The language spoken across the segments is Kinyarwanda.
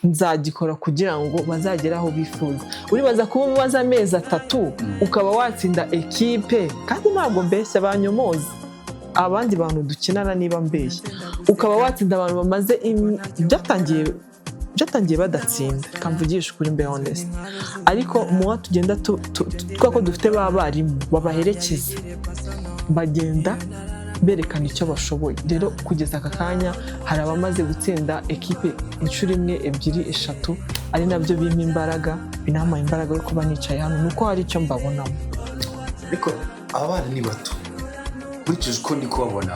Nzagikora kugira ngo bazagere aho bifuza. Uribaza kuba umaze amezi 3 ukaba watsinda ekipe, kandi ntabwo mbeshya, banyomoza abandi bantu dukinana niba mbeshya, ukaba watsinda abantu bamaze byatangiye badatsinda. Reka mvugishe ukuri, mbe honest, ariko muwa tugenda kubera ko dufite ba barimu babaherekeza, bagenda berekana icyo bashoboye. Rero kugeza aka kanya hari abamaze gutsinda ekipe inshuro imwe, ebyiri, eshatu, ari nabyo bimpa imbaraga, binampaye imbaraga yo kuba nicaye hano, ni uko hari icyo mbabonamo. Ariko aba bana ni bato. Nkurikije uko ndi kubabona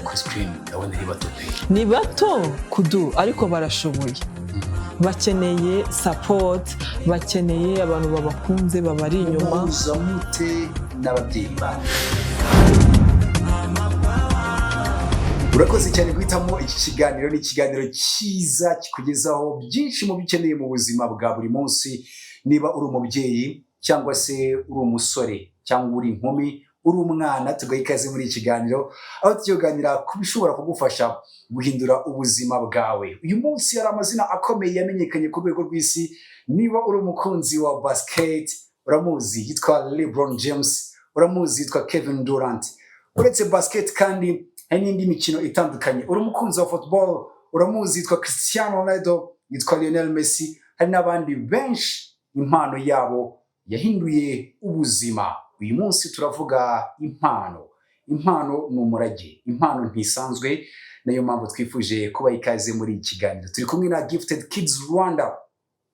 kuri screen, ndabona ari bato pe. Ni bato kudu, ariko barashoboye. Bakeneye support, bakeneye abantu babakunze, babari inyuma. Muhuza mute n'ababyeyi banyu? Urakoze cyane guhitamo iki kiganiro. Ni ikiganiro cyiza kikugezaho byinshi mu byo ukeneye mu buzima bwa buri munsi. Niba uri umubyeyi, cyangwa se uri umusore, cyangwa uri inkumi, uri umwana, tugaha ikaze muri iki kiganiro, aho tugiye kuganira ku bishobora kugufasha guhindura ubuzima bwawe. Uyu munsi hari amazina akomeye yamenyekanye ku rwego rw'isi. Niba uri umukunzi wa basket, uramuzi, yitwa LeBron James. Uramuzi, yitwa Kevin Durant. Uretse basket kandi hari n'indi mikino itandukanye. Uri umukunzi wa football, uramuzi, yitwa Cristiano Ronaldo, yitwa Lionel Messi. Hari n'abandi benshi impano yabo yahinduye ubuzima. Uyu munsi turavuga impano. Impano ni umurage, impano ntisanzwe. Nayo mpamvu twifuje kubaha ikaze muri iki kiganiro. Turi kumwe na Gifted Kids Rwanda.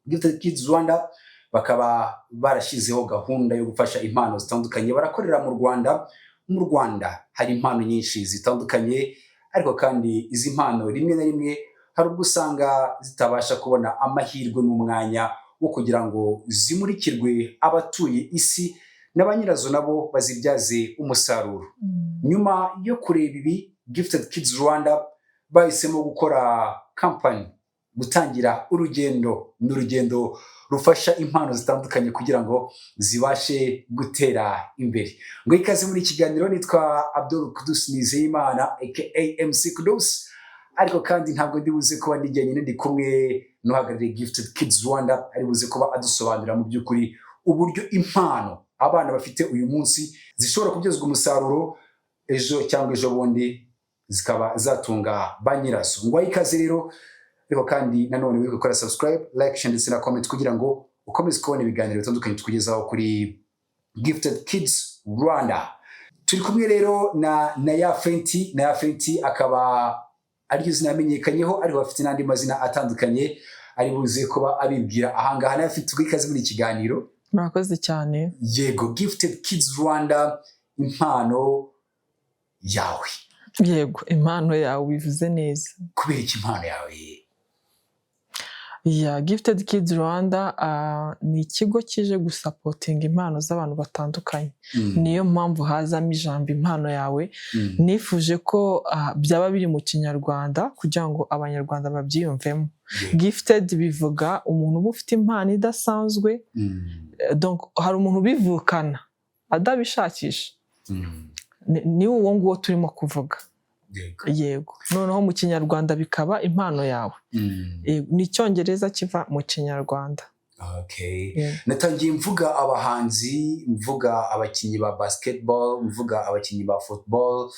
Gifted Kids Rwanda bakaba barashyizeho gahunda yo gufasha impano zitandukanye. Barakorera mu Rwanda. Mu Rwanda hari impano nyinshi zitandukanye, ariko kandi izi mpano rimwe na rimwe hari ubwo usanga zitabasha kubona amahirwe n'umwanya wo kugira ngo zimurikirwe abatuye isi, na ba nyirazo nabo bazibyaze umusaruro. Nyuma yo kureba ibi, Gifted Kids Rwanda bahisemo gukora kampani, gutangira urugendo. Ni urugendo rufasha impano zitandukanye kugira ngo zibashe gutera imbere. Ngo ikaze muri iki kiganiro. Nitwa Abdul Kudus Nizeyimana, aka MC Kudus, ariko kandi ntabwo ndi buze kuba ndi jyenyine. Ndi kumwe n'uhagarariye Gifted Kids Rwanda, ari buze kuba adusobanurira mu by'ukuri uburyo impano abana bafite uyu munsi zishobora kubyazwa umusaruro ejo cyangwa ejo bundi zikaba zatunga ba nyirazo. Ngo ikaze rero. Ariko kandi nanone wibuke gukora subscribe, like, share ndetse na comment kugira ngo ukomeze kubona ibiganiro bitandukanye tukugezaho kuri Gifted Kids Rwanda. Turi kumwe rero na Naya Fenty. Naya Fenty akaba ariryo zina yamenyekanyeho, ariko bafite n'andi mazina atandukanye ari buze kuba abibwira ahangaha. Naya Fenty, tuguhe ikaze muri iki kiganiro. Murakoze cyane. Yego, Gifted Kids Rwanda, impano yawe. Yego, impano yawe, bivuze neza. Kubera iki impano yawe? Ya, Gifted Kids Rwanda ni ikigo kije gusupportinga impano z'abantu batandukanye. Niyo mpamvu hazamo ijambo impano yawe. Nifuje ko byaba biri mu Kinyarwanda kugira ngo Abanyarwanda babyiyumvemo. Gifted bivuga umuntu uba ufite impano idasanzwe. Donc hari umuntu ubivukana adabishakisha. Ni uwo nguwo turimo kuvuga. Yego, noneho mu Kinyarwanda bikaba impano yawe. Ni Icyongereza kiva mu Kinyarwanda. Okay. Yeah. Natangiye mvuga abahanzi, mvuga abakinnyi ba basketball, mvuga abakinnyi ba football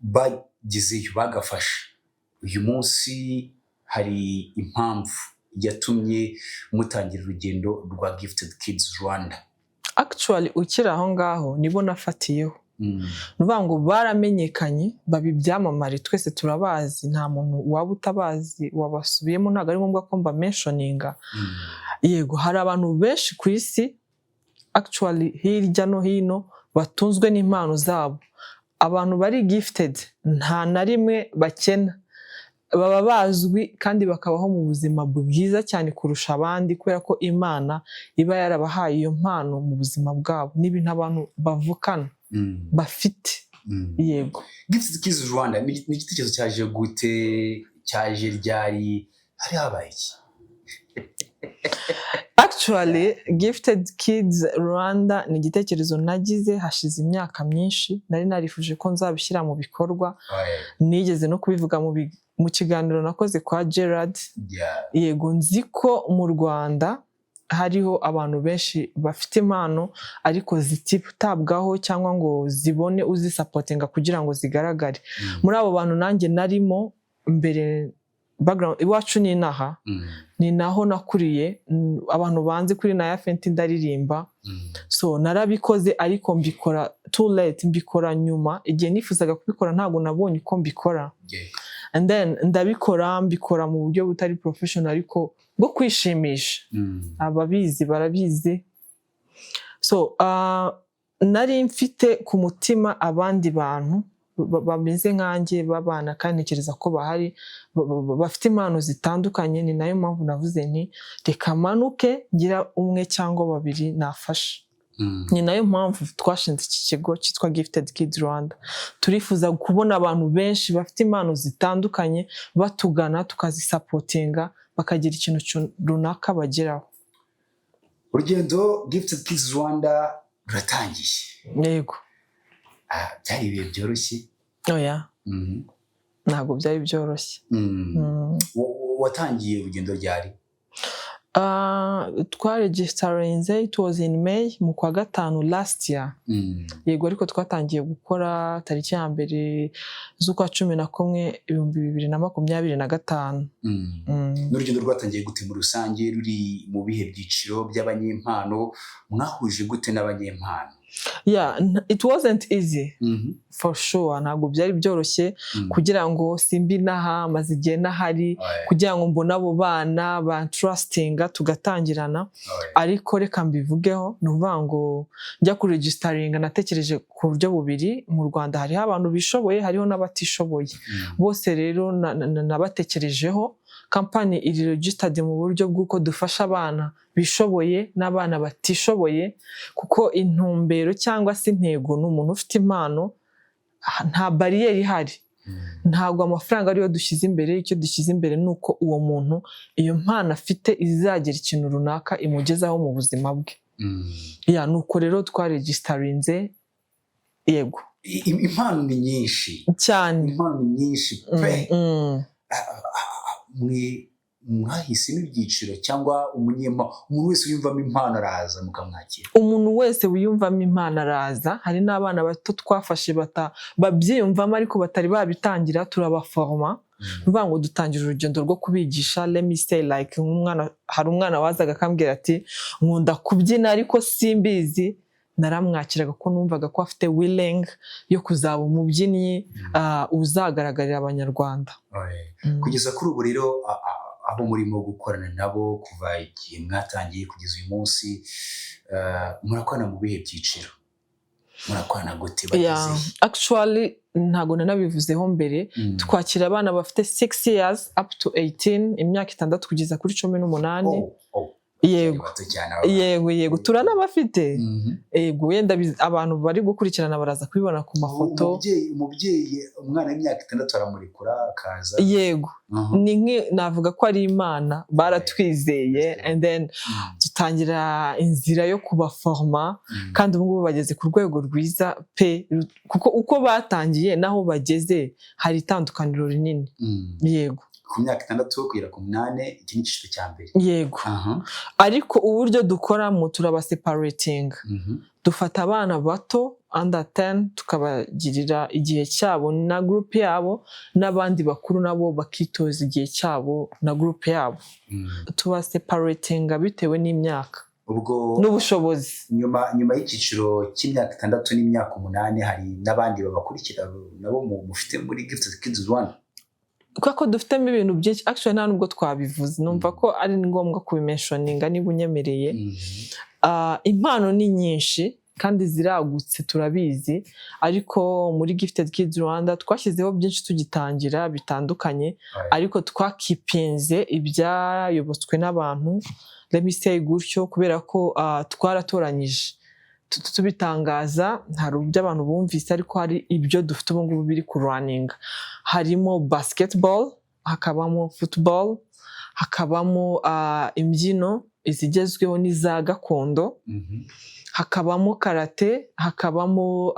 bagezeyo bagafasha. Uyu munsi hari impamvu yatumye mutangira urugendo rwa Gifted Kids Rwanda. Actually, ukiri aho ngaho nibo nafatiyeho. Ni ukuvuga ngo baramenyekanye, baba ibyamamare, twese turabazi, nta muntu waba utabazi. Wabasubiyemo, ntabwo ari ngombwa ko mbamentioninga. Yego, hari abantu benshi ku isi, actually hirya no hino, batunzwe n'impano zabo. Abantu bari gifted nta na rimwe bakena, baba bazwi kandi bakabaho mu buzima bwiza cyane kurusha abandi, kubera ko Imana iba yarabahaye iyo mpano mu buzima bwabo. Ni ibintu abantu bavukana, bafite. Yego. Gifted Kids Rwanda ni igitekerezo cyaje gute? Cyaje ryari? Hari habaye iki? Actually, Gifted Kids Rwanda ni igitekerezo nagize hashize imyaka myinshi. Nari narifuje ko nzabishyira mu bikorwa. Nigeze no kubivuga mu Mu kiganiro nakoze kwa Gerard, yego, nzi ko mu Rwanda hariho abantu benshi bafite impano ariko zititabwaho cyangwa ngo zibone uzisupportinga kugira ngo zigaragare. Muri abo bantu nanjye narimo mbere. Background iwacu ni inaha, ni naho nakuriye. Abantu banzi kuri Naya Fenty, ndaririmba. So narabikoze, ariko mbikora too late, mbikora nyuma. Igihe nifuzaga kubikora ntabwo nabonye uko mbikora. And then ndabikora, mbikora mu buryo butari professional ariko bwo kwishimisha. Ababizi barabizi. So nari mfite ku mutima abandi bantu bameze nkanjye b'abana, kandi ntekereza ko bahari bafite impano zitandukanye. Ni nayo mpamvu navuze nti: "Reka manuke ngira umwe cyangwa babiri nafasha." Ni nayo mpamvu twashinze iki kigo cyitwa Gifted Kids Rwanda. Turifuza kubona abantu benshi bafite impano zitandukanye batugana, tukazisupportinga, bakagira ikintu runaka bageraho. Urugendo Gifted Kids Rwanda ruratangiye. Yego. Ah, byari ibihe byoroshye? Oya, ntabwo byari byoroshye. Watangiye urugendo ryari? Twaregisterinze, it was in May, mu kwa gatanu last year. Yego, ariko twatangiye gukora tariki ya 1 z'ukwa 11 2025. N'urugendo rwatangiye gute muri rusange? Ruri mu bihe byiciro by'abanyempano? Mwahuje gute n'abanyempano? Yeah, it wasn't easy for sure. Ntabwo byari byoroshye kugira ngo simbi inaha, maze igihe nahari, kugira ngo mbone abo bana bantrustinga tugatangirana. Ariko reka mbivugeho, ni ukuvuga ngo njya kuregisteringa natekereje ku buryo bubiri: mu Rwanda hariho abantu bishoboye, hariho n'abatishoboye. Bose rero nabatekerejeho. Company iri registered mu buryo bw'uko dufasha abana bishoboye n'abana batishoboye, kuko intumbero cyangwa se intego ni umuntu ufite impano, nta bariyeri ihari. Ntabwo amafaranga ariyo dushyize imbere. Icyo dushyize imbere ni uko uwo muntu iyo mpano afite izagira ikintu runaka imugezaho mu buzima bwe. Yeah, ni uko rero twaregisterinze, yego. Impano ni nyinshi. Cyane. Impano ni nyinshi pe. Mwe mwahisemo ibyiciro cyangwa umuntu wese wiyumvamo impano araza mukamwakira? Umuntu wese wiyumvamo impano araza. Hari n'abana bato twafashe babyiyumvamo ariko batari babitangira, turabaforoma. Ni ukuvuga ngo dutangira urugendo rwo kubigisha. Let me say, like nk'umwana, hari umwana wazaga akambwira ati: "Nkunda kubyina ariko simbizi." Naramwakiraga ko numvaga ko afite willing yo kuzaba umubyinnyi uzagaragarira Abanyarwanda. Kugeza kuri ubu rero, abo murimo gukorana nabo kuva igihe mwatangiye kugeza uyu munsi, murakorana mu bihe byiciro? Murakorana gute? Yeah, Bageze he? Actually ntabwo nanabivuzeho mbere. Twakira abana bafite 6 years up to 18, imyaka 6 kugeza kuri 18. Oh. Yego. Bato cyane aba bana. Yego, turanabafite. Yego, wenda abantu bari gukurikirana baraza kubibona ku mafoto. Umubyeyi umwana w'imyaka 6 aramurekura akaza? Yego. Ni navuga ko ari Imana, baratwizeye and then dutangira inzira yo kubaforoma. Kandi ubu ngubu bageze ku rwego rwiza pe, kuko uko batangiye n'aho bageze hari itandukaniro rinini. Yego. Ku myaka 6 kugera ku 8, iki ni icyiciro cya mbere? Yego. Ariko uburyo dukoramo, turabaseparatinga. Dufata abana bato under 10 tukabagirira igihe cyabo na group yabo, n'abandi bakuru nabo bakitoza igihe cyabo na group yabo. Tubaseparatinga bitewe n'imyaka Ubwo n'ubushobozi. Nyuma y'icyiciro cy'imyaka 6 n'imyaka 8, hari n'abandi babakurikira nabo mufite muri Gifted Kids Rwanda? Kubera ko dufitemo ibintu byinshi, actually nta nubwo twabivuze, numva ko ari ngombwa kubimentioninga niba unyemereye. Impano ni nyinshi kandi ziragutse, turabizi, ariko muri Gifted Kids Rwanda twashyizeho byinshi tugitangira bitandukanye, ariko twakeepinze ibyayobotswe n'abantu, let me say gutyo, kubera ko twaratoranyije tubitangaza, hari ibyo abantu bumvise, ariko hari ibyo dufite ubu ngubu biri kurunninga. Harimo basketball, hakabamo football, hakabamo imbyino izigezweho n'iza gakondo, hakabamo karate, hakabamo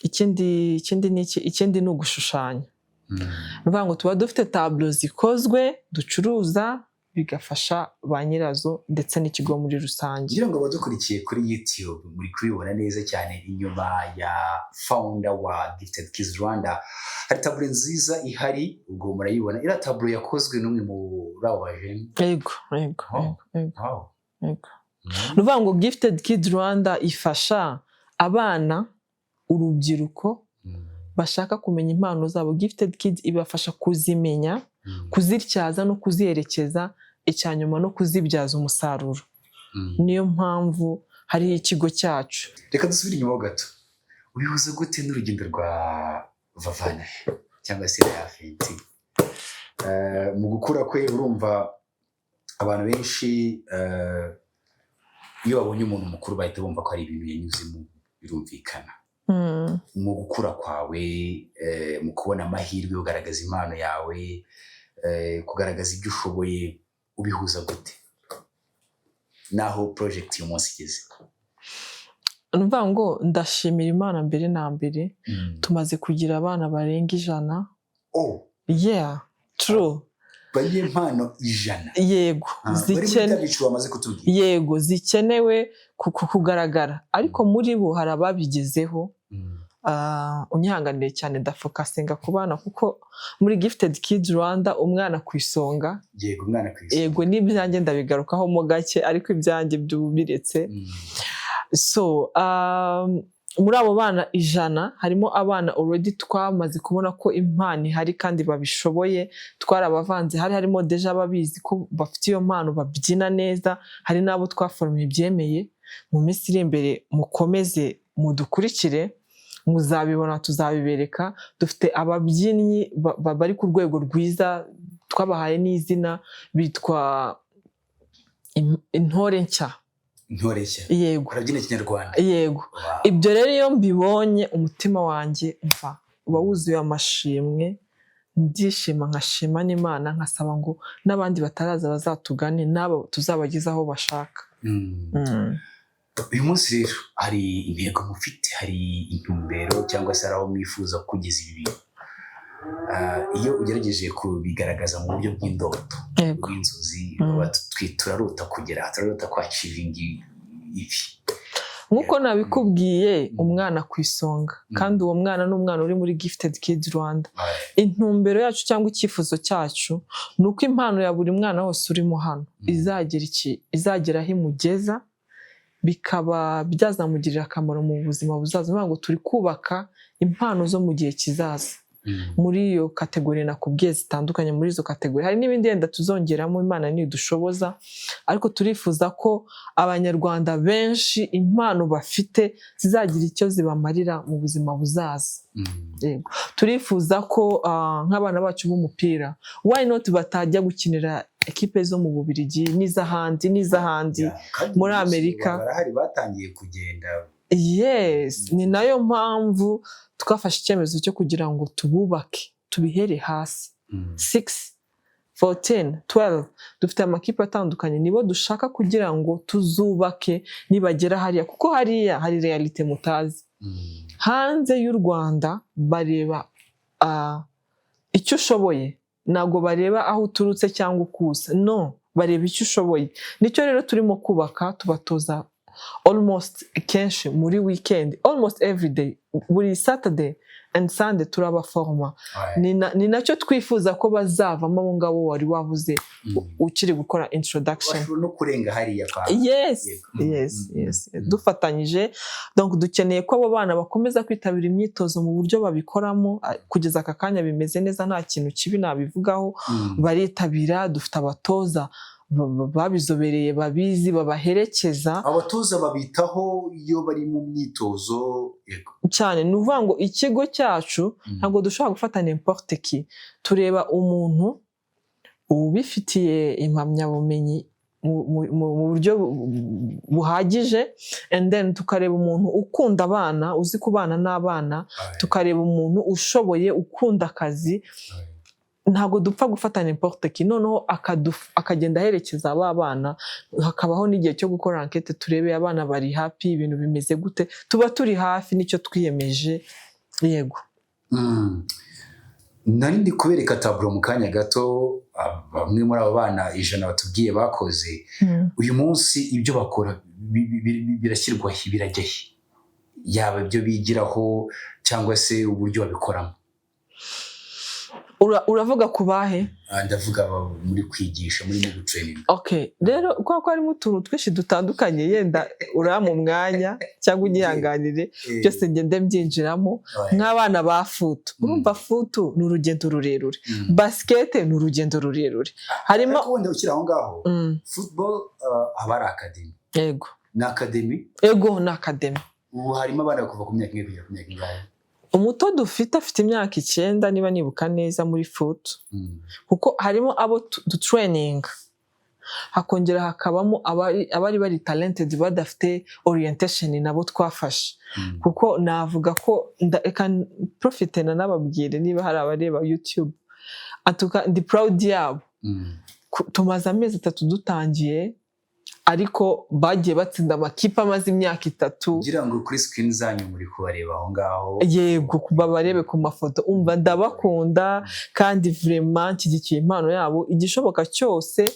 ikindi ni iki? Ikindi ni ugushushanya. Ni ukuvuga ngo tuba dufite tableau zikozwe ducuruza, bigafasha ba nyirazo ndetse n'ikigo muri rusange. Ngira ngo abadukurikiye kuri YouTube muri kubibona neza cyane, inyuma ya founder wa Gifted Kids Rwanda hari tableau nziza ihari. Ubwo murayibona, iriya tableau yakozwe n'umwe muri abo bajene. Yego. Oh. Yego. Yego. Ni ukuvuga ngo Gifted Kids Rwanda ifasha abana, urubyiruko bashaka kumenya impano zabo. Gifted Kids ibafasha kuzimenya, kuzityaza no kuziherekeza, icya nyuma no kuzibyaza umusaruro. Niyo mpamvu hariho ikigo cyacu. Reka dusubire inyuma ho gato. Ubihuza gute n'urugendo rwa Vavana cyangwa se Fenti mu gukura kwe? Urumva abantu benshi iyo babonye umuntu mukuru bahita bumva ko ari ibintu yanyuzemo, birumvikana. Mu gukura kwawe, mu kubona amahirwe yo kugaragaza impano yawe, kugaragaza ibyo ushoboye, ubihuza gute naho project uyu munsi igeze? Ni ukuvuga ngo ndashimira Imana mbere na mbere. Tumaze kugira abana barenga 100. Oh. Yeah, true. Banyempano 100? Yego. Ah, bari muri bya byiciro bamaze kutubwira? Yego, zikenewe kugaragara, ariko muri bo hari ababigezeho. Unyihanganire cyane, ndafocusinga ku bana kuko muri Gifted Kids Rwanda umwana ku isonga. Yego, umwana ku isi. Yego, n'ibyanjye ndabigarukaho mo gake, ariko ibyanjye by'ubiretse. So muri abo bana 100 harimo abana already twamaze kubona ko impano ihari kandi babishoboye. Twarabavanze, hari harimo déjà ababizi ko bafite iyo mpano, babyina neza. Hari n'abo twaforomye byemeye. Mu minsi iri imbere mukomeze mudukurikire, muzabibona, tuzabibereka. Dufite ababyinnyi bari ku rwego rwiza, twabahaye n'izina, bitwa Intore Nshya. Intore Nshya? Yego. Barabyina Kinyarwanda? Yego. Ibyo rero iyo mbibonye umutima wanjye mva uba wuzuye amashimwe, ndishima, nkashima n'Imana, nkasaba ngo n'abandi bataraza bazatugane, n'abo tuzabageze aho bashaka. Uyu munsi rero hari intego mufite, hari intumbero cyangwa se hari aho mwifuza kugeza ibi bintu. Iyo ugerageje kubigaragaza mu buryo bw'indoto, bw'inzozi, turarota kugera, turarota kwachievinga ibi. Nk'uko nabikubwiye, umwana ku isonga, kandi uwo mwana ni umwana uri muri Gifted Kids Rwanda. Intumbero yacu cyangwa icyifuzo cyacu ni uko impano ya buri mwana wese urimo hano izagera iki, izagera aho imugeza, bikaba byazamugirira akamaro mu buzima buzaza. Ni ukuvuga ngo turi kubaka impano zo mu gihe kizaza muri iyo category nakubwiye zitandukanye. Muri izo category hari n'ibindi yenda tuzongeramo, Imana nidushoboza, ariko turifuza ko Abanyarwanda benshi impano bafite zizagira icyo zibamarira mu buzima buzaza. Yego. Turifuza ko nk'abana bacu b'umupira, why not batajya gukinira ekipe zo mu Bubiligi n'iz'ahandi n'iz'ahandi, Yeah, kandi muri uyu munsi Amerika. barahari, batangiye kugenda. Yes, ni nayo mpamvu twafashe icyemezo cyo kugira ngo tububake, tubihere hasi. 6, 14, 12, dufite amakipe atandukanye, nibo dushaka kugira ngo tuzubake nibagera hariya, kuko hariya hari réalité mutazi. Hanze y'u Rwanda bareba icyo ushoboye, ntabwo bareba aho uturutse cyangwa uko usa. No bareba icyo ushoboye. Nicyo rero turimo kubaka. Tubatoza almost kenshi muri weekend, almost every day, buri Saturday and Sunday turabaforoma. Ni nacyo twifuza ko bazavamo abo ngabo wari wavuze ukiri gukora introduction. Bashobora no kurenga hariya kwa Yes. Yego. Yes. Dufatanyije. Donc dukeneye ko abo bana bakomeza kwitabira imyitozo mu buryo babikoramo. Kugeza aka kanya bimeze neza, nta kintu kibi nabivugaho. Baritabira, dufite abatoza babizobereye, babizi, babaherekeza. Abatoza babitaho iyo bari mu myitozo, yego. Cyane. Ni ukuvuga ngo ikigo cyacu ntabwo dushobora gufata n'importe qui. Tureba umuntu ubifitiye impamyabumenyi mu buryo buhagije, and then tukareba umuntu ukunda abana, uzi kubana n'abana, tukareba umuntu ushoboye, ukunda akazi. Ntabwo dupfa gufata n'importe qui. Noneho akagenda aherekeza ba bana, hakabaho n'igihe cyo gukora enquête, turebe abana bari happy, ibintu bimeze gute. Tuba turi hafi, nicyo twiyemeje, yego. Nari ndi kubereka tableau mu kanya gato, bamwe muri abo bana 100 batubwiye bakoze. Uyu munsi ibyo bakora birashyirwa he, birajya he, yaba ibyo bigiraho cyangwa se uburyo babikoramo? Uravuga ku bahe? Ndavuga aba muri kwigisha, muri mu gutraininga. Okay, rero kubera ko harimo utuntu twinshi dutandukanye, yenda urampa umwanya cyangwa unyihanganire byose ngende mbyinjiramo. Nk'abana ba foot, urumva foot ni urugendo rurerure, basket ni urugendo rurerure, harimo Ariko wenda ukiri aho ngaho, football aba ari academy? Yego. Ni academy? Ego, ni academy. Ubu harimo abana kuva ku myaka 1 kugera ku myaka ingahe? Umuto dufite afite imyaka 9 niba nibuka neza muri foot, kuko harimo abo dutraininga, hakongera hakabamo abari bari talented badafite orientation, nabo twafashe. Kuko navuga ko reka profite nanababwire, niba hari abareba YouTube, atuka ndi proud yabo. Tumaze amezi 3 dutangiye, ariko bagiye batsinda amakipe amaze imyaka 3. Kugira ngo kuri screen zanyu muri kubareba aho ngaho. Yego, babarebe ku mafoto. Umva, ndabakunda kandi vraiment nshyigikiye impano yabo. Igishoboka cyose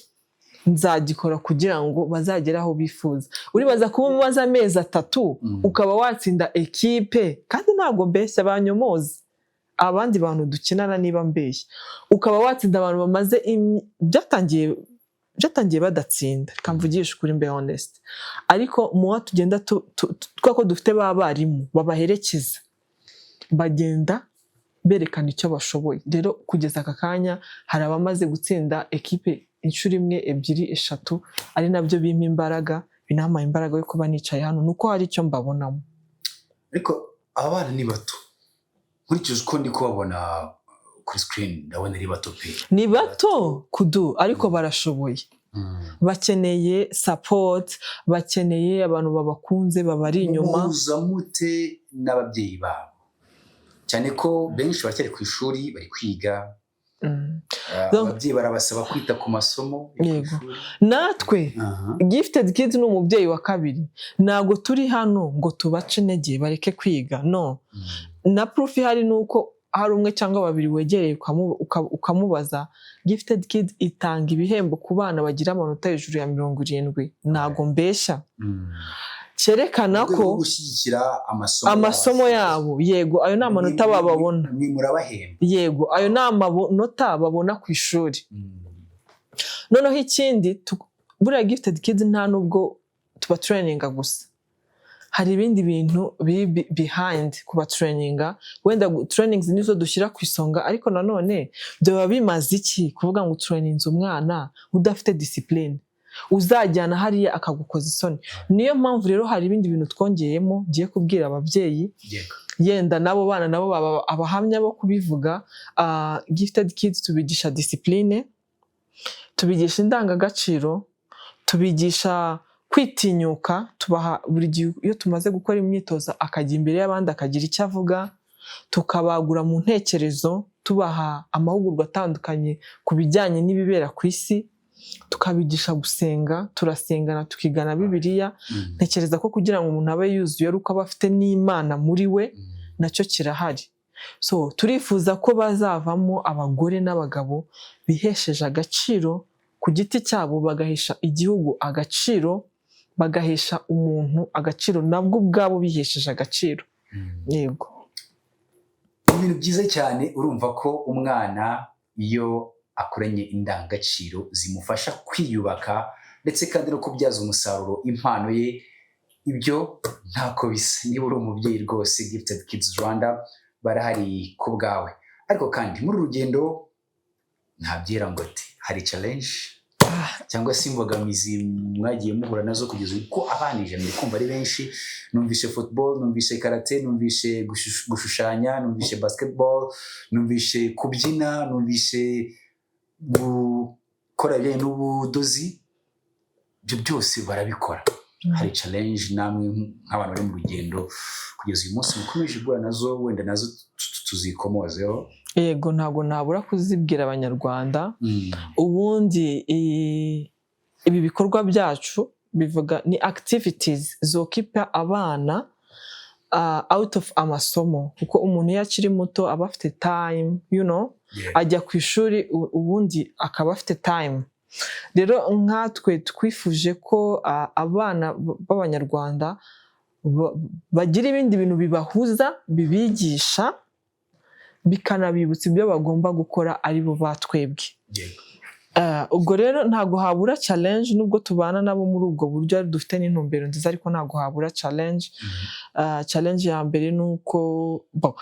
nzagikora kugira ngo bazagere aho bifuza. Uribaza kuba umaze amezi 3 ukaba watsinda ekipe, kandi ntabwo mbeshya, banyomozi abandi bantu dukinana niba mbeshya, ukaba watsinda abantu bamaze byatangiye badatsinda. Reka mvugishe ukuri, mbe honest, ariko muwa tugenda kubera ko dufite ba barimu babaherekeza, bagenda berekana icyo bashoboye. Rero kugeza aka kanya hari abamaze gutsinda ekipe inshuro imwe, ebyiri, eshatu, ari nabyo bimpa imbaraga, binampaye imbaraga yo kuba nicaye hano, ni uko hari icyo mbabonamo. Ariko aba bana ni bato, nkurikije uko ndi kubabona kuri screen, ndabona ari bato pe. Ni bato kudu, ariko barashoboye. Bakeneye support, bakeneye abantu babakunze, babari inyuma. Muhuza mute n'ababyeyi babo, cyane ko benshi baracyari ku ishuri, bari kwiga? Ababyeyi barabasaba kwita ku masomo yo ku ishuri. Natwe Gifted Kids ni umubyeyi wa kabiri. Ntabwo turi hano ngo tubace intege bareke kwiga, no. Na proof ihari ni uko hari umwe cyangwa babiri wegereye ukamubaza. Gifted Kids itanga ibihembo ku bana bagira amanota hejuru ya 70, ntabwo mbeshya. Cyerekana Mu rwego ko rwo gushyigikira amasomo amasomo yabo, yego, ayo ni amanota bababona. Mwe murabahemba? Yego, ayo ni amanota babona ku ishuri. Noneho ikindi, buriya Gifted Kids nta nubwo tuba traininga gusa, hari ibindi bintu biri behind kuba traininga. Wenda trainings nizo dushyira ku isonga, ariko nanone byaba bimaze iki kuvuga ngo traininze umwana udafite discipline, uzajyana hariya akagukoza isoni? Niyo mpamvu rero hari ibindi bintu twongeyemo ngiye kubwira ababyeyi. Yenda n'abo bana nabo baba abahamya bo kubivuga. Gifted Kids tubigisha discipline, tubigisha indangagaciro, tubigisha kwitinyuka, tubaha buri gihe iyo tumaze gukora imyitozo akajya imbere y'abandi akagira icyo avuga, tukabagura mu ntekerezo, tubaha amahugurwa atandukanye ku bijyanye n'ibibera ku isi, tukabigisha gusenga, turasengana, tukigana Bibiliya. Ntekereza ko kugira ngo umuntu abe yuzuye ari uko aba afite n'Imana muri we. Nacyo kirahari. So turifuza ko bazavamo abagore n'abagabo bihesheje agaciro ku giti cyabo, bagahesha igihugu agaciro, bagahesha umuntu agaciro, nabwo ubwabo bihesheje agaciro. Yego. Ni ibintu byiza cyane. Urumva ko umwana iyo akuranye indangagaciro zimufasha kwiyubaka ndetse kandi no kubyaza umusaruro impano ye, ibyo ntako bisa. Niba uri umubyeyi rwose, Gifted Kids Rwanda barahari ku bwawe. Ariko kandi muri uru rugendo nta byera ngo ati hari challenge cyangwa se imbogamizi mwagiye muhura nazo kugeza ubu, ko abana 100 ndi kumva ari benshi. Numvishe football, numvishe karate, numvishe gushushanya, numvishe basketball, numvishe kubyina, numvishe gukora ibijyanye n'ubudozi, ibyo byose barabikora. Hari challenge namwe nk'abantu bari mu rugendo kugeza uyu munsi mukomeje guhura nazo? Wenda nazo tuzikomozeho. Yego, ntabwo nabura kuzibwira Abanyarwanda. Ubundi ibi bikorwa byacu bivuga ni activities zokipa abana. out of amasomo, kuko umuntu iyo akiri muto aba afite time, ajya ku ishuri, ubundi akaba afite time. Rero nkatwe twifuje ko abana b'Abanyarwanda bagira ibindi bintu bibahuza, bibigisha, bikanabibutsa ibyo bagomba gukora ari bo batwebwe. Ubwo rero ntabwo habura challenge, nubwo tubana nabo muri ubwo buryo dufite n'intumbero nziza, ariko ntabwo habura challenge. Challenge ya mbere ni uko, bon,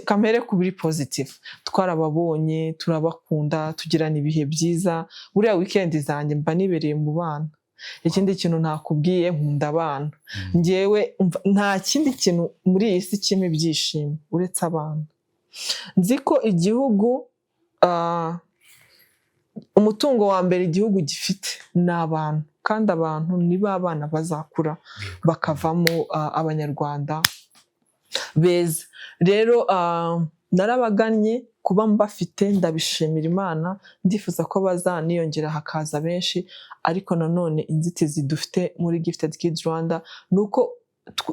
kamere ku biri positive, twarababonye, turabakunda, tugirana ibihe byiza. Buriya weekend zanjye mba nibereye mu bana. Ikindi kintu ntakubwiye, nkunda abana. Njyewe nta kindi kintu muri iyi si kimpa ibyishimo uretse abana. Nzi ko igihugu, umutungo wa mbere igihugu gifite ni abantu, kandi abantu nibo abana bazakura bakavamo Abanyarwanda beza. Rero narabagannye, kuba mbafite ndabishimira Imana. Ndifuza ko bazaniyongera hakaza benshi, ariko nanone inzitizi dufite muri Gifted Kids Rwanda ni uko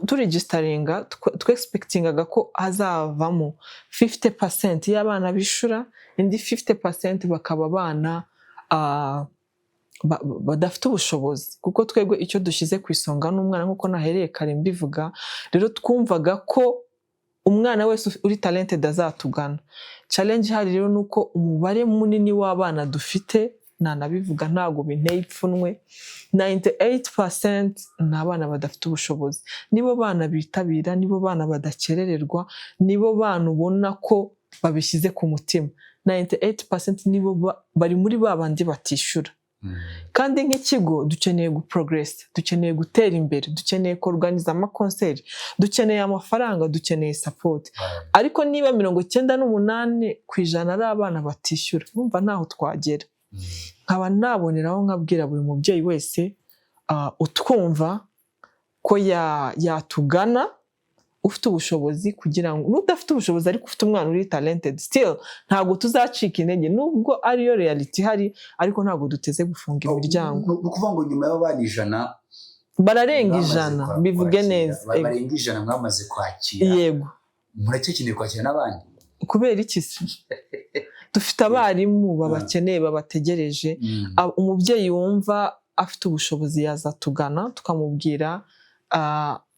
turegisteringa twexpectingaga ko hazavamo 50% y'abana bishura, indi 50% bakaba abana badafite ubushobozi, kuko twebwe icyo dushyize ku isonga ni umwana, nk'uko nahereye kare mbivuga. Rero twumvaga ko umwana wese uri talented azatugana. Challenge ihari rero ni uko umubare munini w'abana dufite, nanabivuga ntabwo binteye ipfunwe, 98% ni abana badafite ubushobozi. Nibo bana bitabira, nibo bana badakerererwa, nibo bana ubona ko babishyize ku mutima. 98% nibo bari muri ba bandi batishyura. Kandi nk'ikigo dukeneye guprogressa, dukeneye gutera imbere, dukeneye kuorganiza amakonseri, dukeneye amafaranga, dukeneye support. Ariko niba 98% ari abana batishyura, urumva ntaho twagera. Nkaba naboneraho nkabwira buri mubyeyi wese utwumva ko yatugana ufite ubushobozi, kugira ngo n'udafite ubushobozi ariko ufite umwana uri talented, still ntabwo tuzacika intege, nubwo ariyo reality ihari, ariko ntabwo duteze gufunga imiryango. Ni ukuvuga ngo nyuma y'abana 100 bararenga mwamaze 100, bivuge kwakira, neza. Barenga 100 mwamaze kwakira? Yego. Muracyakeneye kwakira n'abandi? Kubera iki se? Dufite abarimu babakeneye, babategereje. Umubyeyi wumva afite ubushobozi yazatugana, tukamubwira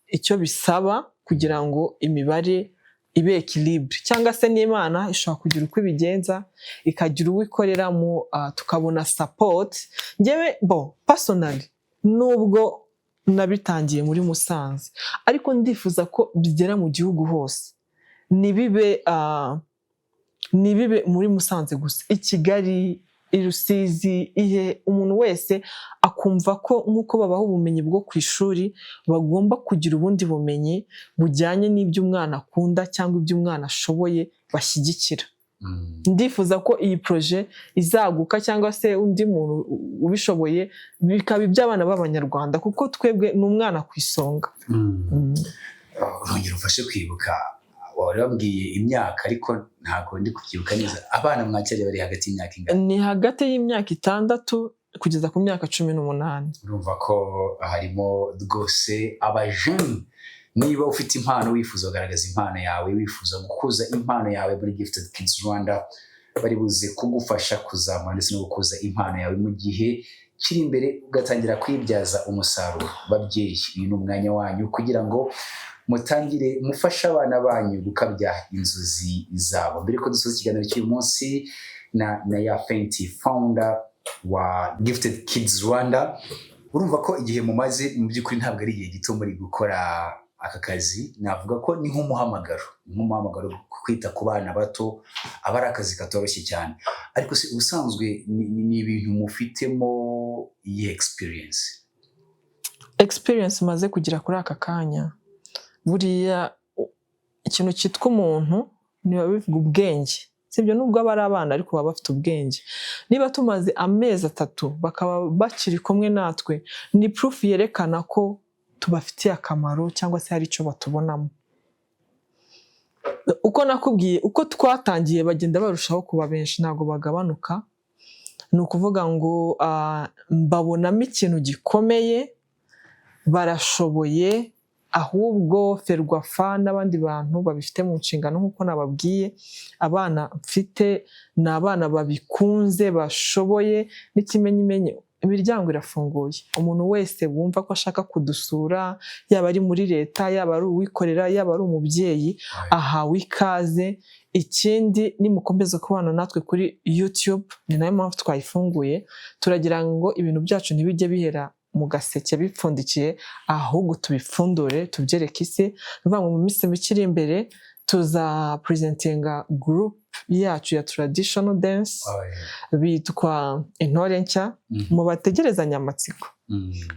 icyo bisaba kugira ngo imibare ibe équilibre, cyangwa se n'Imana ishobora kugira uko ibigenza, ikagira uwo ikoreramo, tukabona support. Njyewe, bon, personally, nubwo nabitangiye muri Musanze, ariko ndifuza ko bigera mu gihugu hose, ntibibe muri Musanze gusa, i Kigali, i Rusizi, ihe umuntu wese akumva ko nk'uko babaha ubumenyi bwo ku ishuri, bagomba kugira ubundi bumenyi bujyanye n'ibyo umwana akunda cyangwa ibyo umwana ashoboye bashyigikira. Ndifuza ko iyi projet izaguka, cyangwa se undi muntu ubishoboye, bikaba iby'abana b'Abanyarwanda, kuko twebwe ni umwana ku isonga. Urongera umfashe kwibuka, wari wabwiye imyaka ariko ntabwo ndi kubyibuka neza. Abana mwakiriye bari hagati y'imyaka ingana? Ni hagati y'imyaka 6 kugeza ku myaka 18. Urumva ko harimo rwose abajeni. Niba ufite impano, wifuza kugaragaza impano yawe, wifuza gukuza impano yawe, muri Gifted Kids Rwanda bari buze kugufasha kuzamura ndetse no gukuza impano yawe, mu gihe kiri imbere ugatangira kuyibyaza umusaruro. Babyeyi, uyu ni umwanya wanyu kugira ngo mutangire mufashe abana banyu gukabya inzozi zabo. Mbere ko dusoza ikiganiro cy'uyu munsi na ya Fenty, founder wa Gifted Kids Rwanda, urumva ko igihe mumaze mu by'ukuri ntabwo ari igihe gito muri gukora aka kazi. Navuga ko ni nk'umuhamagaro, ni nk'umuhamagaro. Kwita ku bana bato aba ari akazi katoroshye cyane, ariko se ubusanzwe ni ibintu mufitemo iyi experience? Experience maze kugira kuri aka kanya, buriya ikintu cyitwa umuntu niba bivuga ubwenge, sibyo? Nubwo aba ari abana, ariko baba bafite ubwenge. Niba tumaze amezi 3 bakaba bakiri kumwe natwe, ni proof yerekana ko tubafitiye akamaro cyangwa se hari icyo batubonamo. Uko nakubwiye uko twatangiye, bagenda barushaho kuba benshi, ntabwo bagabanuka. Ni ukuvuga ngo mbabonamo ikintu gikomeye, barashoboye. Ahubwo FERWAFA n'abandi bantu babifite mu nshingano, nk'uko nababwiye, abana mfite ni abana babikunze, bashoboye. N'ikimenyimenyi, imiryango irafunguye. Umuntu wese wumva ko ashaka kudusura, yaba ari muri leta, yaba ari uwikorera, yaba ari umubyeyi, ahawe ikaze. Ikindi, nimukomeza kubana natwe kuri YouTube, ni nayo mpamvu twayifunguye, turagira ngo ibintu byacu ntibijye bihera mu gaseke bipfundikiye, ahubwo tubipfundure, tubyereke isi. Ni ukuvuga ngo mu minsi mike iri imbere tuza presentinga group yacu ya traditional dance, bitwa Intore Nshya. Mu bategerezanya amatsiko,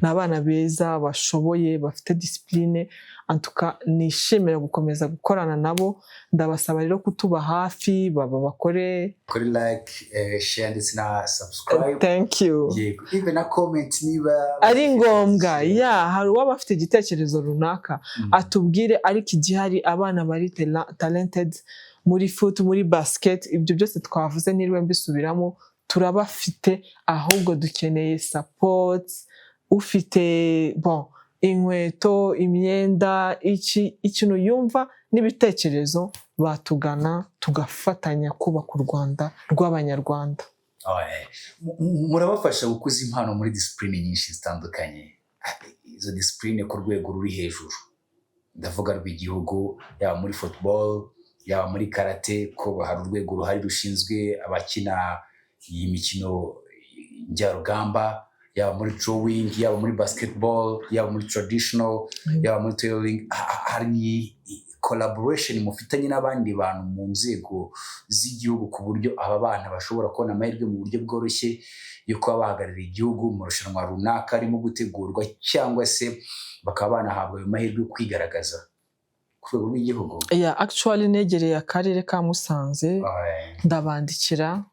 ni abana beza, bashoboye, bafite discipline antuka. Nishimira gukomeza gukorana nabo. Ndabasaba rero kutuba hafi, baba bakore Kuri like, share ndetse na subscribe. Thank you. Yego, even na comment niba ari ngombwa. Ya, hari uwaba afite igitekerezo runaka, atubwire. Ariko igihari, abana bari talented muri foot, muri basket, ibyo byose twavuze niriwe mbisubiramo, turabafite. Ahubwo dukeneye support. Ufite, bon, inkweto, imyenda, iki, ikintu yumva n'ibitekerezo, batugana tugafatanya kubaka u Rwanda rw'Abanyarwanda. Murabafasha gukuza impano muri discipline nyinshi zitandukanye. Izo discipline ku rwego ruri hejuru, ndavuga rw'igihugu, yaba muri football, yaba muri karate, ko hari urwego ruhari rushinzwe abakina iyi mikino njyarugamba, yaba muri drawing, yaba muri basketball, yaba muri traditional, yaba muri tailoring. Hari collaboration mufitanye n'abandi bantu mu nzego z'igihugu, ku buryo aba bana bashobora kubona amahirwe mu buryo bworoshye yo kuba bahagararira igihugu mu marushanwa runaka arimo gutegurwa, cyangwa se bakaba banahabwa ayo mahirwe yo kwigaragaza ku rwego rw'igihugu? Yeah, actually negereye akarere ka Musanze, ndabandikira,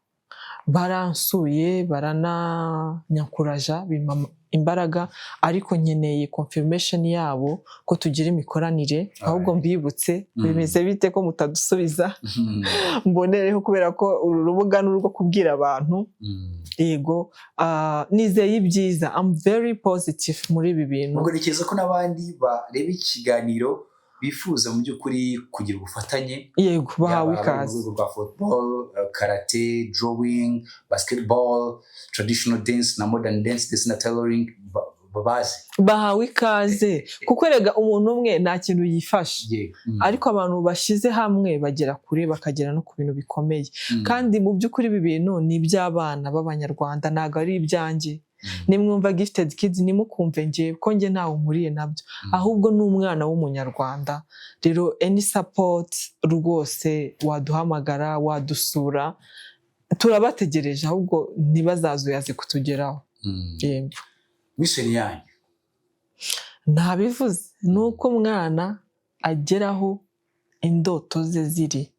baransuye, barananyankuraja, bimpa imbaraga, ariko nkeneye confirmation yabo ko tugira imikoranire. Ahubwo mbibutse, bimeze bite ko mutadusubiza? Mbonereho, kubera ko uru rubuga ni urwo kubwira abantu. Yego, nizeye ibyiza. I'm very positive muri ibi bintu. Ubwo ntekereza ko n'abandi bareba ikiganiro bifuza mu by'ukuri kugira ubufatanye, Yego, bahawe yaba abari mu ikaze. rwego rwa football, karate, drawing, basketball, traditional dance na modern dance ndetse na tailoring, babazi. Bahawe ikaze, kuko erega umuntu umwe nta kintu yifashe, ariko abantu bashyize hamwe bagera kure, bakagera no ku bintu bikomeye. Kandi mu by'ukuri ibi bintu ni iby'abana b'Abanyarwanda, ntabwo ari ibyanjye. Nimwumva Gifted Kids, ntimukumve njye, ko njye ntawe mpuriye nabyo, ahubwo ni umwana w'Umunyarwanda. Rero any support rwose, waduhamagara, wadusura, turabategereje. Ahubwo ntibazazuyaze kutugeraho. Yego. Mission yanyu? Ntabivuze, ni uko umwana ageraho indoto ze ziri.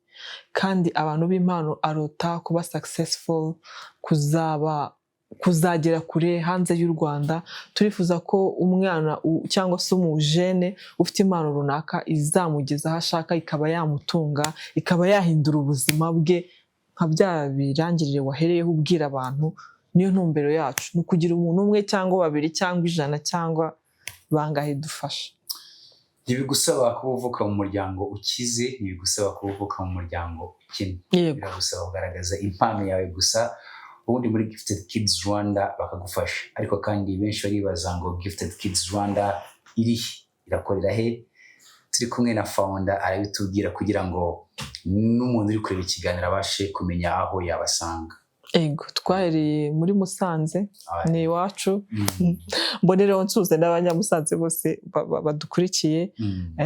Kandi abantu b'impano arota kuba successful, kuzaba, kuzagera kure hanze y'u Rwanda. Turifuza ko umwana cyangwa se umujene ufite impano runaka izamugeza aho ashaka, ikaba yamutunga, ikaba yahindura ubuzima bwe, nka bya birangirire wahereyeho ubwira abantu. Niyo ntumbero yacu, ni ukugira umuntu umwe cyangwa babiri cyangwa 100 cyangwa bangahe dufasha. Ntibigusaba kuba uvuka mu muryango ukize, ntibigusaba kuba uvuka mu muryango ukennye. Biragusaba kugaragaza impano yawe gusa, ubundi muri Gifted Kids Rwanda bakagufasha. Ariko kandi benshi baribaza ngo Gifted Kids Rwanda iri he? Irakorera he? Turi kumwe na founder, arabitubwira kugira ngo n'umuntu uri kureba ikiganiro abashe kumenya aho yabasanga. Ego, twahereye muri Musanze, ni iwacu. Mbonereho nsuhuze n'Abanyamusanze bose badukurikiye.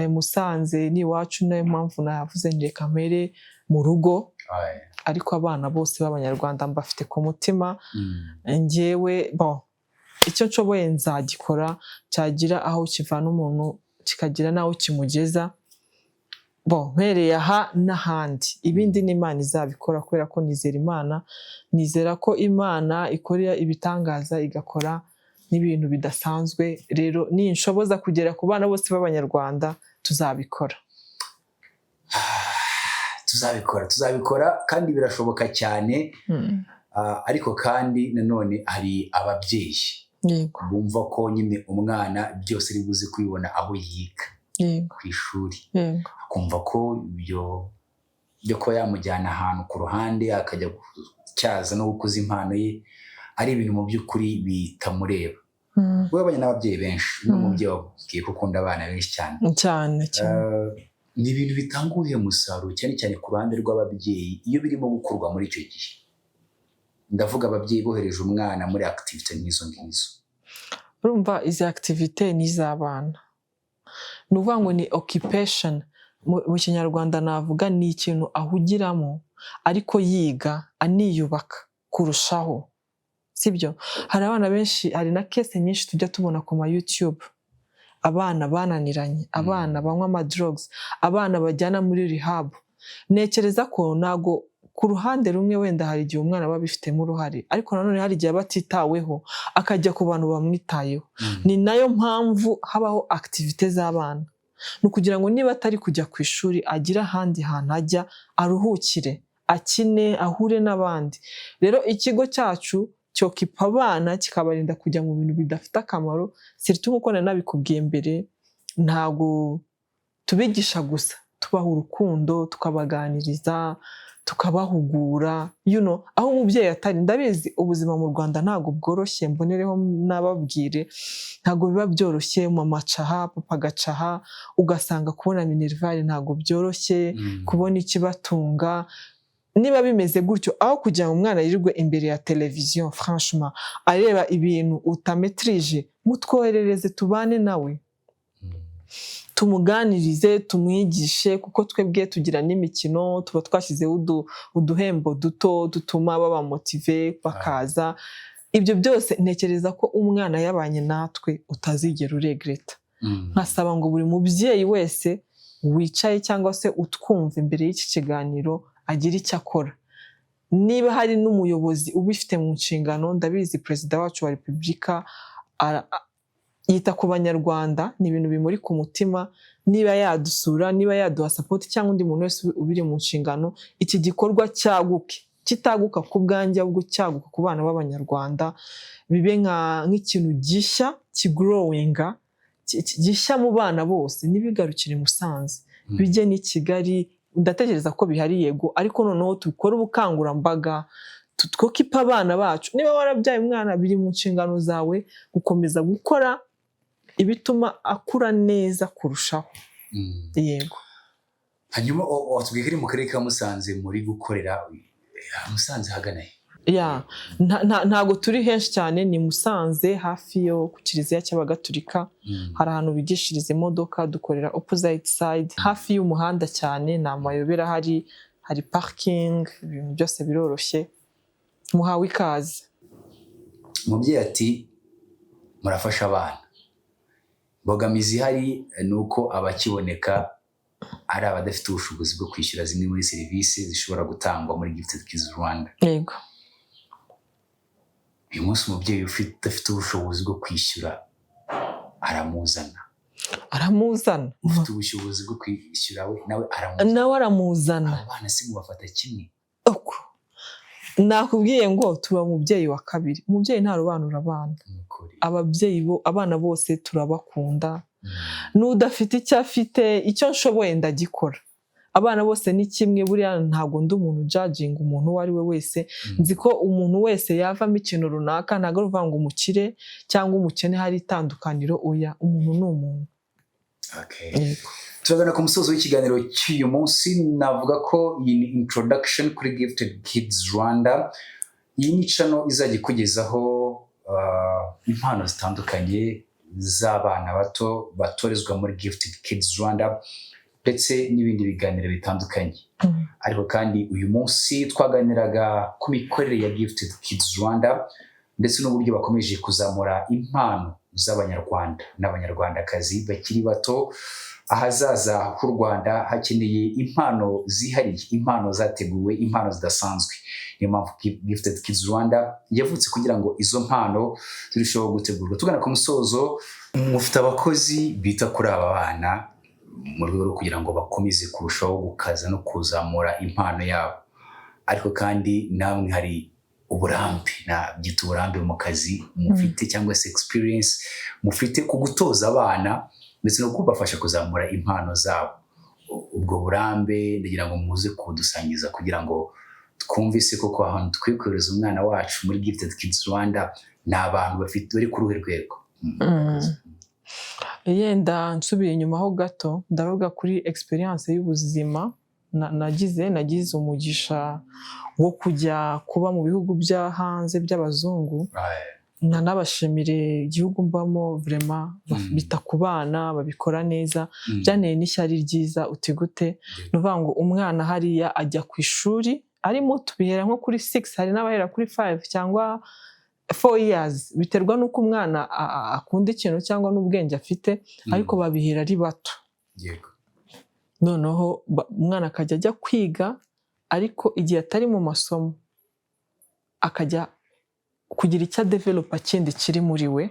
Musanze ni iwacu, niyo mpamvu navuze nti reka mpere mu rugo. Ariko abana bose b'Abanyarwanda mbafite ku mutima. Njyewe, bon, icyo nshoboye nzagikora, cyagira aho kivana umuntu kikagira n'aho kimugeza. Bon, mpereye aha n'ahandi, ibindi ni Imana izabikora, kubera ko nizera Imana, nizera ko Imana ikora ibitangaza, igakora n'ibintu bidasanzwe. Rero ninshoboza kugera ku bana bose b'Abanyarwanda, tuzabikora. Tuzabikora, tuzabikora, kandi birashoboka cyane. Ariko kandi nanone hari ababyeyi bumva ko nyine umwana byose ari buze kubibona aho yiga. Ku ishuri, akumva ko ibyo byo kuba yamujyana ahantu ku ruhande akajya gutyaza no gukuza impano ye ari ibintu mu by'ukuri bitamureba. Wowe wabanye n'ababyeyi benshi, n'umubyeyi wabwiye ko ukunda abana benshi cyane. Cyane cyane. Ni ibintu bitanga uwuhe musaruro, cyane cyane ku ruhande rw'ababyeyi, iyo birimo gukorwa muri icyo gihe? Ndavuga ababyeyi bohereje umwana muri activité nk'izo ngizo. Urumva, izi activité ni iz'abana, ni ukuvuga ngo ni occupation. Mu Kinyarwanda navuga ni ikintu ahugiramo ariko yiga, aniyubaka kurushaho, sibyo? Hari abana benshi, hari na case nyinshi tujya tubona ku ma YouTube, abana bananiranye, abana banywa amadrugs, abana bajyana muri rehab. Ntekereza ko ntago ku ruhande rumwe wenda hari igihe umwana aba abifitemo uruhare, ariko nanone hari igihe aba atitaweho, akajya ku bantu bamwitayeho. Ni nayo mpamvu habaho activité z'abana, ni ukugira ngo niba atari kujya ku ishuri agire ahandi hantu ajya, aruhukire, akine, ahure n'abandi. Rero ikigo cyacu cyokipa abana, kikabarinda kujya mu bintu bidafite akamaro, surtout nk'uko nari nabikubwiye mbere. Ntabwo tubigisha gusa, tubaha urukundo, tukabaganiriza, tukabahugura aho umubyeyi atari. Ndabizi, ubuzima mu Rwanda ntabwo bworoshye, mbonereho nababwire, ntabwo biba byoroshye. Mama acaha, papa agacaha, ugasanga kubona minerval ntabwo byoroshye, kubona ikibatunga. Niba bimeze gutyo, aho kugira ngo umwana yirirwe imbere ya televiziyo, franchement, areba ibintu utametirije, mutwoherereze tubane nawe, tumuganirize, tumwigishe, kuko twebwe tugira n'imikino, tuba twashyizeho uduhembo duto dutuma baba motivé bakaza. Ibyo byose, ntekereza ko umwana yabanye natwe utazigera uregreta. Nkasaba ngo buri mubyeyi wese wicaye cyangwa se utwumva imbere y'iki kiganiro agire icyo akora. Niba hari n'umuyobozi ubifite mu nshingano, ndabizi Perezida wacu wa Repubulika yita ku Banyarwanda, ni ibintu bimuri ku mutima. Niba yadusura, niba yaduha support, cyangwa undi muntu wese ubiri mu nshingano, iki gikorwa cyaguke, kitaguka ku bwanjye, ahubwo cyaguka ku bana b'Abanyarwanda, bibe nk'ikintu gishya kigrowinga, gishya mu bana bose, ntibigarukire Musanze, bijye n'i Kigali. Ndatekereza ko bihari, yego, ariko noneho dukore ubukangurambaga, twokipa abana bacu. Niba warabyaye umwana, biri mu nshingano zawe gukomeza gukora ibituma akura neza kurushaho. Yego. Hanyuma watubwiye ko iri mu karere ka Musanze, muri gukorera Musanze hagana he? Ya, ntago turi henshi cyane, ni Musanze hafi yo ku kiliziya cy'Abagatulika. Hari ahantu bigishiriza imodoka, dukorera opposite side, hafi y'umuhanda cyane, nta mayobera ahari, hari parking, ibintu byose biroroshye. Muhawe ikaze. Umubyeyi ati: "Murafasha abana." Imbogamizi ihari ni uko abakiboneka ari abadafite ubushobozi bwo kwishyura zimwe muri serivisi zishobora gutangwa muri Gifted Kids Rwanda. Uyu munsi umubyeyi udafite ubushobozi bwo kwishyura aramuzana? Aramuzana. Ufite ubushobozi bwo kwishyura we nawe aramuzana? Nawe aramuzana. Abo bana se mubafata kimwe? Uko nakubwiye ngo tuba umubyeyi wa kabiri, umubyeyi ntarobanura abana. Ni ukuri. Ababyeyi bo, abana bose turabakunda. N'udafite icyo afite, icyo nshoboye ndagikora. Abana bose ni kimwe. Buriya ntabwo ndi umuntu ujudginga umuntu uwo ari we wese. Nzi ko umuntu wese yavamo ikintu runaka. Ntabwo ari ukuvuga ngo umukire cyangwa umukene hari itandukaniro, oya, umuntu ni umuntu. Yego. Turagana ku musozo w'ikiganiro cy'uyu munsi. Navuga ko iyi ni introduction kuri Gifted Kids Rwanda. Iyi ni channel izajya ikugezaho impano zitandukanye z'abana bato batorezwa muri Gifted Kids Rwanda, ndetse n'ibindi biganiro bitandukanye. Ariko kandi uyu munsi twaganiraga ku mikorere ya Gifted Kids Rwanda, ndetse n'uburyo bakomeje kuzamura impano z'Abanyarwanda n'Abanyarwandakazi bakiri bato. Ahazaza h'u Rwanda hakeneye impano zihariye, impano zateguwe, impano zidasanzwe. Niyo mpamvu Gifted Kids Rwanda yavutse, kugira ngo izo mpano zirusheho gutegurwa. Tugana ku musozo, mufite abakozi bita kuri aba bana mu rwego rwo kugira ngo bakomeze kurushaho gukaza no kuzamura impano yabo, ariko kandi namwe hari uburambe, nabyita uburambe mu kazi mufite, cyangwa se experience mufite ku gutoza abana. ndetse no kubafasha kuzamura impano zabo. Ubwo burambe ndagira ngo muze kudusangiza kugira ngo twumve ese koko ahantu dukwiye kohereza umwana wacu muri Gifted Kids Rwanda ni abantu bafite bari ku ruhe rwego? Yenda nsubiye inyuma ho gato, ndavuga kuri experience y'ubuzima nagize umugisha wo kujya kuba mu bihugu byo hanze by'abazungu. Nanabashimire igihugu mbamo, vraiment bita ku bana, babikora neza. Byanteye n'ishyari ryiza. Uti gute? Ni ukuvuga ngo umwana hariya ajya ku ishuri ari muto, bihera nko kuri 6, hari n'abahera kuri 5 cyangwa 4 years, biterwa n'uko umwana akunda ikintu cyangwa n'ubwenge afite, ariko babihera ari bato. Noneho umwana akajya ajya kwiga, ariko igihe atari mu masomo akajya kugira icyo adevelopa kindi kiri muri we.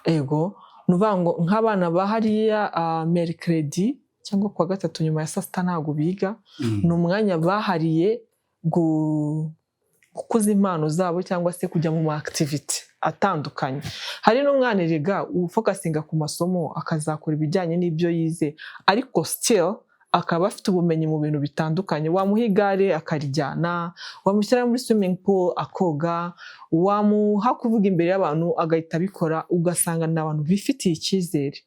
Ego, ni ukuvuga ngo nk'abana ba hariya, mercredi cyangwa kuwa gatatu nyuma ya saa sita ntabwo biga. Ni umwanya bahariye gukuza impano zabo cyangwa se kujya mu ma activity atandukanye. Hari n'umwana erega ufocusinga ku masomo, akazakora ibijyanye n'ibyo yize, ariko still akaba afite ubumenyi mu bintu bitandukanye. Wamuha igare akarijyana, wamushyira muri swimming pool akoga, wamuha kuvuga imbere y'abantu agahita abikora, ugasanga ni abantu bifitiye icyizere.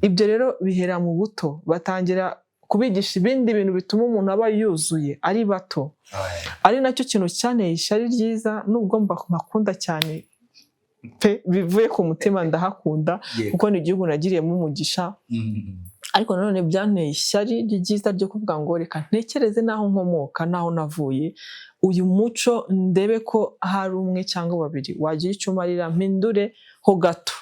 Ibyo rero bihera mu buto, batangira kubigisha ibindi bintu bituma umuntu aba yuzuye ari bato. Ari nacyo kintu cyanteye ishyari ryiza, nubwo mpakunda cyane pe, bivuye ku mutima ndahakunda, kuko ni igihugu nagiriyemo umugisha. Ariko nanone byanteye ishyari ryiza ryo kuvuga ngo reka ntekereze n'aho nkomoka n'aho navuye, uyu muco ndebe ko hari umwe cyangwa babiri wagira icyo umarira, mpindure ho gato.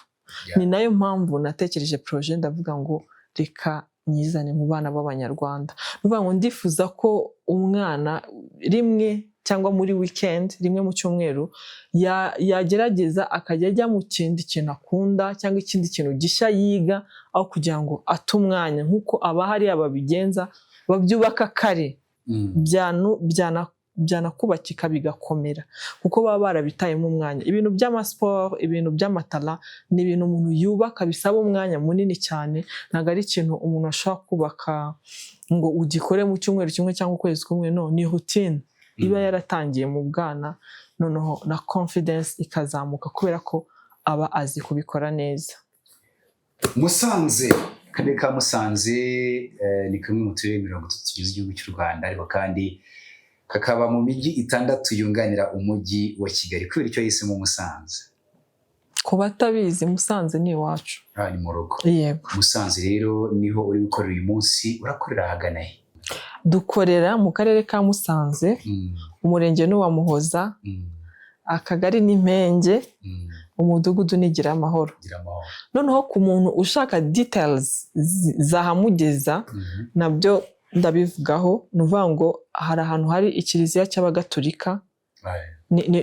Ni nayo mpamvu natekereje projet, ndavuga ngo reka nyizane mu bana b'Abanyarwanda. Ni ukuvuga ngo ndifuza ko umwana rimwe cyangwa muri weekend, rimwe mu cyumweru, yagerageza akajya ajya mu kindi kintu akunda cyangwa ikindi kintu gishya yiga, aho kugira ngo ate umwanya nk'uko abahariya babigenza, babyubaka kare, byanakubakika bigakomera kuko baba barabitayemo umwanya. Ibintu by'amasiporo, ibintu by'amatara ni ibintu umuntu yubaka bisaba umwanya munini cyane. Ntabwo ari ikintu umuntu ashobora kubaka ngo ugikore mu cyumweru kimwe cyangwa ukwezi kumwe. No ni routine iba yaratangiye mu bwana, noneho na confidence ikazamuka kubera ko aba azi kubikora neza. Musanze, akarere ka Musanze ni kamwe mu turere 30 tugize igihugu cy'u Rwanda, ariko kandi kakaba mu mijyi itandatu yunganira Umujyi wa Kigali. Kubera icyo yahisemo Musanze? Ku batabizi, Musanze ni iwacu. Aha ni mu rugo? Yego. Musanze rero niho uri gukorera uyu munsi. Urakorera ahagana he? Dukorera mu karere ka Musanze, umurenge ni uwa Muhoza, akagari ni Mpenge, umudugudu ni Giramahoro. Gira amahoro. Noneho ku muntu ushaka details zahamugeza, nabyo ndabivugaho. Ni ukuvuga ngo hari ahantu hari ikiliziya cy'Abagatulika,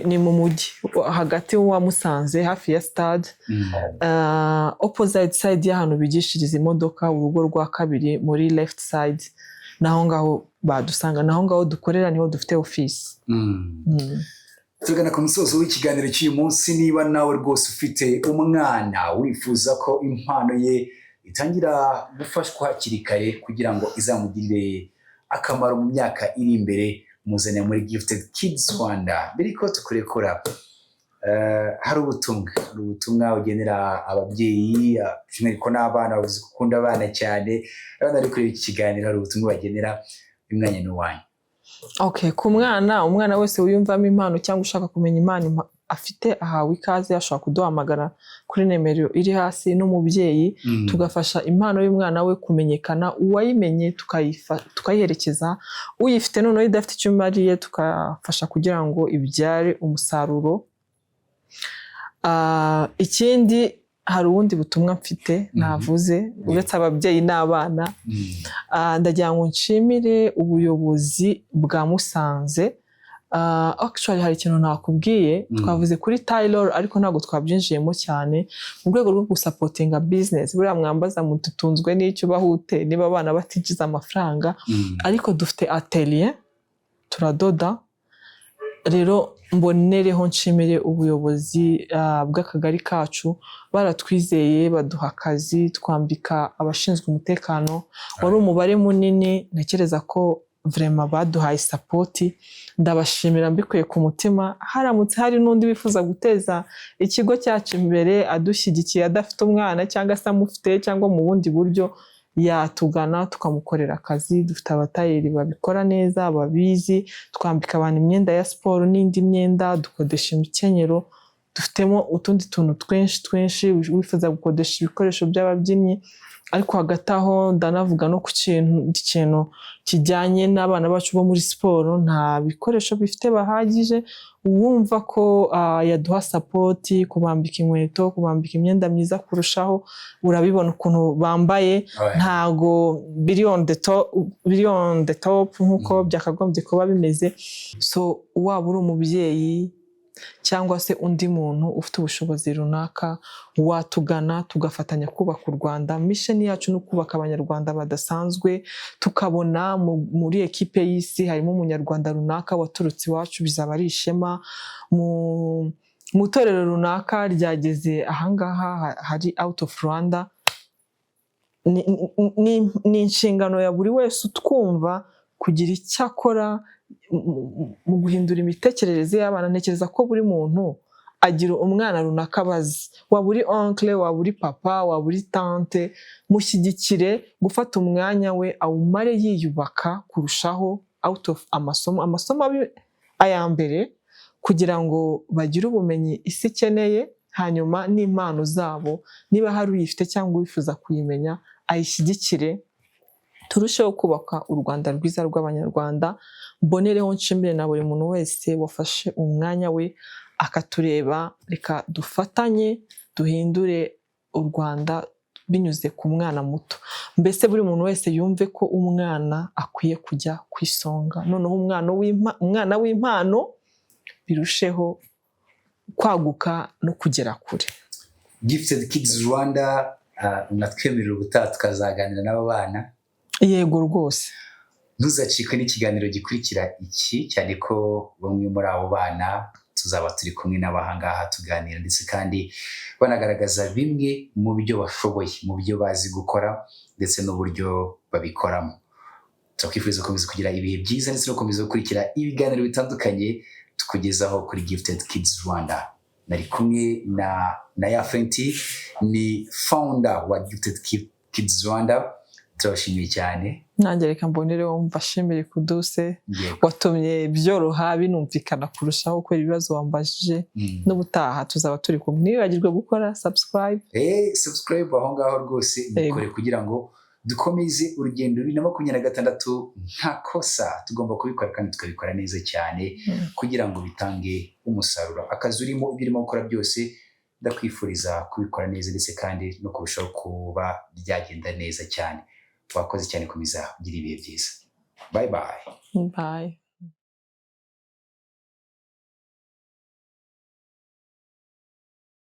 ni mu mujyi hagati wa Musanze, hafi ya stade, opposite side y'ahantu bigishiriza imodoka, urugo rwa kabiri muri left side, naho ngaho badusanga, naho ngaho dukorera, niho dufite office. Tugana ku musozo w'ikiganiro cy'uyu munsi. Niba nawe rwose ufite umwana wifuza ko impano ye itangira gufashwa hakiri kare kugira ngo izamugirire akamaro mu myaka iri imbere, muzane muri Gifted Kids Rwanda. Mbere ko tukurekura, hari ubutumwa ugenera ababyeyi, by'umwihariko n'abana? Bavuze ko ukunda abana cyane. Abana bari kureba iki kiganiro, hari ubutumwa bagenera? Uyu mwanya ni uwanyu. Okay, ku mwana, umwana wese wiyumvamo impano cyangwa ushaka kumenya impano afite ahawe ikaze, ashobora kuduhamagara kuri nimero iri hasi, n'umubyeyi, tugafasha impano y'umwana we kumenyekana, uwayimenye tukayiherekeza, uyifite noneho idafite icyo imariye tukafasha kugira ngo ibyare umusaruro. Ikindi hari ubundi butumwa mfite navuze uretse ababyeyi n'abana. Ndagira ngo nshimire ubuyobozi bwa Musanze. Actually hari ikintu nakubwiye. Twavuze kuri Taylor ariko ntabwo twabyinjiyemo cyane mu rwego rwo gusupportinga business. Buriya mwambaza mututunzwe n'icyo, bahute niba abana batinjiza amafaranga, ariko dufite atelier, turadoda. Rero mbonereho nshimire ubuyobozi bw'akagari kacu, baratwizeye baduha akazi, twambika abashinzwe umutekano. Wari umubare munini. Ntekereza ko vraiment baduhaye support, ndabashimira mbikuye ku mutima. Haramutse hari n'undi wifuza guteza ikigo cyacu imbere adushyigikiye, adafite umwana cyangwa se amufite cyangwa mu bundi buryo, yatugana tukamukorera akazi. Dufite abatayeri babikora neza, babizi. Twambika abantu imyenda ya siporo n'indi myenda, dukodesha imikenyero, dufitemo utundi tuntu twinshi twinshi. Wifuza gukodesha ibikoresho by'ababyinnyi. Ariko hagati aho ndanavuga no ku kintu kijyanye n'abana bacu bo muri siporo, nta bikoresho bifite bahagije. Uwumva ko yaduha support kubambika inkweto, kubambika imyenda myiza kurushaho, urabibona ukuntu bambaye, ntago biri on the top nk'uko byakagombye kuba bimeze. So waba uri umubyeyi cyangwa se undi muntu ufite ubushobozi runaka, watugana tugafatanya kubaka u Rwanda. Mission yacu ni ukubaka Abanyarwanda badasanzwe, tukabona muri ekipe y'isi harimo Umunyarwanda runaka waturutse iwacu, bizaba ari ishema. Mu itorero runaka ryageze ahangaha hari out of Rwanda. Ni inshingano ya buri wese utwumva kugira icyo akora mu guhindura imitekerereze y'abana. Ntekereza ko buri muntu agira umwana runaka abazi, waba uri oncle, waba uri papa, waba uri tante, mushyigikire gufata umwanya we awumare yiyubaka kurushaho out of amasomo. Amasomo abe aya mbere kugira ngo bagire ubumenyi isi ikeneye, hanyuma n'impano zabo, niba hari uyifite cyangwa uwifuza kuyimenya, ayishyigikire, turusheho kubaka u Rwanda rwiza rw'Abanyarwanda. Mbonereho nshimire na buri muntu wese wafashe umwanya we akatureba. Reka dufatanye duhindure u Rwanda binyuze ku mwana muto. Mbese buri muntu wese yumve ko umwana akwiye kujya ku isonga, noneho umwana w'impano birusheho kwaguka no kugera kure. Gifted Kids Rwanda, natwemerera ubutaha tukazaganira n'abo bana? Yego rwose. Ntuzacikwe n'ikiganiro gikurikira iki, cyane ko bamwe muri abo bana tuzaba turi kumwe n'abahangaha tuganira, ndetse kandi banagaragaza bimwe mu byo bashoboye, mu byo bazi gukora ndetse n'uburyo babikoramo. Turakwifuriza gukomeza kugira ibihe byiza ndetse no gukomeza gukurikira ibiganiro bitandukanye tukugezaho kuri Gifted Kids Rwanda. Nari kumwe na Yafenti, ni founder wa Gifted Kids Rwanda. Turabashimiye cyane. Nanjye reka mbonereho mbashimire kuduse watumye byoroha, binumvikana kurushaho kubera ibibazo wambajije. N'ubutaha tuzaba turi kumwe. Ntiwibagirwe gukora subscribe. Subscribe aho ngaho rwose, mukore kugira ngo dukomeze urugendo. 2026 nta kosa, tugomba kubikora kandi tukabikora neza cyane kugira ngo bitange umusaruro. Akazi urimo, ibyo urimo gukora byose, ndakwifuriza kubikora neza ndetse kandi no kurushaho kuba byagenda neza cyane. Wakoze cyane, komeza ugira ibihe byiza. Bye bye. Bye.